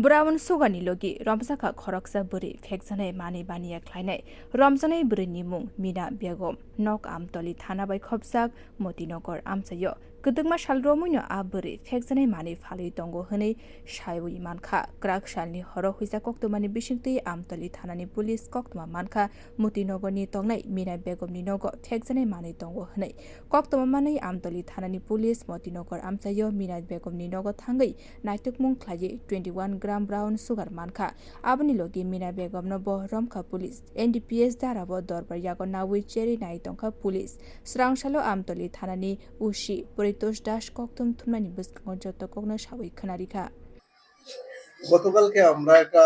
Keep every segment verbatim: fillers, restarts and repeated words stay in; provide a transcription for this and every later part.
Brown sugar ni logi romjakha khoroksa bwrwi phekjanai manwi baniya khlainai. Romjaknai bwrwi ni mung Mina Begum, nok Amtoli thana bai khopjak Motinagar amchaio. Kwdwkma sal romwino a bwrwi phekjanai manwi phalwi tongo hwnwi saiwi mankha. Kwrak salni horo huijak koktwmani bisingtwi Amtoli thanani police koktwma mankha Motinagar ni tongnai Mina Begum ni nogo phekjanai manwi tongo hwnwi. Koktwma manwi Amtoli thanani police Motinagar amchaio Mina Begum ni nogo thangwi naitukmung khlaiwi twenty one gram brown sugar mankha. Aboni logi Mina Begum no bo romkha police. N D P S dara bo dorbar yago nawi cherwi nai tongkha police. Srangsalo Amtoli thanani O C Paritosh Das kokthum thumnani bwskango joto kokno sawi khwnarikha. গতকালকে আমরা একটা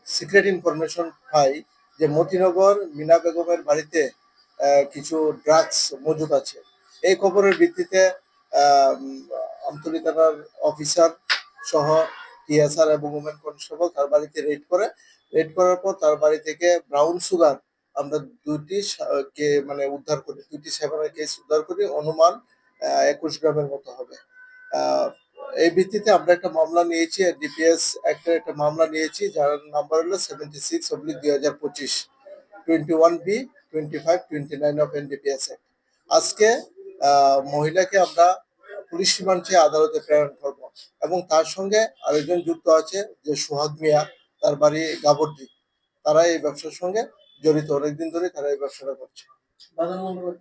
secret information পাই যে মতিনগর মিনা বেগমের বাড়িতে আহ, কিছু ড্রাগস মজুদ আছে। এই খবরের ভিত্তিতে আহ, উম, আমতলী থানার অফিসার সহ টিএসআর এবং উমেন কনস্টেবল তার বাড়িতে রেড করে। রেড করার পর তার বাড়ি থেকে ব্রাউন সুগার আমরা দুইটি সা- কে মানে উদ্ধার করি, দুইটি সেভেনের কেস উদ্ধার করি। অনুমান আহ, একুশ গ্রামের মতো হবে। আহ, এই ভিত্তিতে আমরা একটা মামলা নিয়েছি, ডিপিএস একটা একটা মামলা নিয়েছি, যার নাম্বার হলো সেভেন্টি সিক্স অব্লিক দুই হাজার পঁচিশ, twenty one B, twenty five, twenty nine of NDPS act. আজকে আহ, মহিলাকে আমরা পুলিশ রিমান্ড চেয়ে আদালতে প্রেরণ করব এবং তার সঙ্গে আরেকজন যুক্ত আছে যে সোহাগ মিয়া, তার বাড়ি গাবর্দি। তারা এই ব্যবসার সঙ্গে জড়িত, অনেকদিন ধরে তারা এই ব্যবসাটা করছে। বাজার মূল্য কত?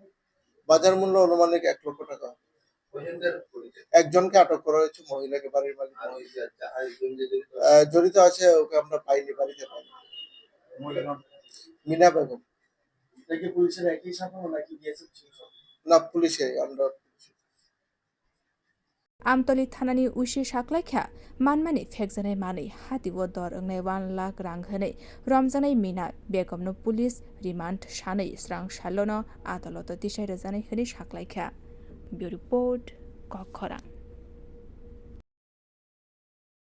বাজার মূল্য আনুমানিক এক লক্ষ টাকা। কয়জনকে আটক করেছে? একজনকে আটক করা হয়েছে, মহিলাকে, বাড়ির মালিক। আর ওই যে, আর একজন যে জড়িত আছে? আহ, জড়িত আছে, ওকে আমরা পাইনি, বাড়িতে পাইনি। মহিলার নাম? মিনা বেগম। এটা কি পুলিশের একই সাথে নাকি বিএসএফ ছিল সব? না, পুলিশে, আমরা Amtoli thanani O C saklaikha, manmani phekjanai manwi hatio dor wngnai one lakh rang hwnwi romjaknai Mina Begumno police remand sanwi srang salono adaloto tisai rwjaknai hwnwi saklaikha. Bureau Report, Kokkhorang.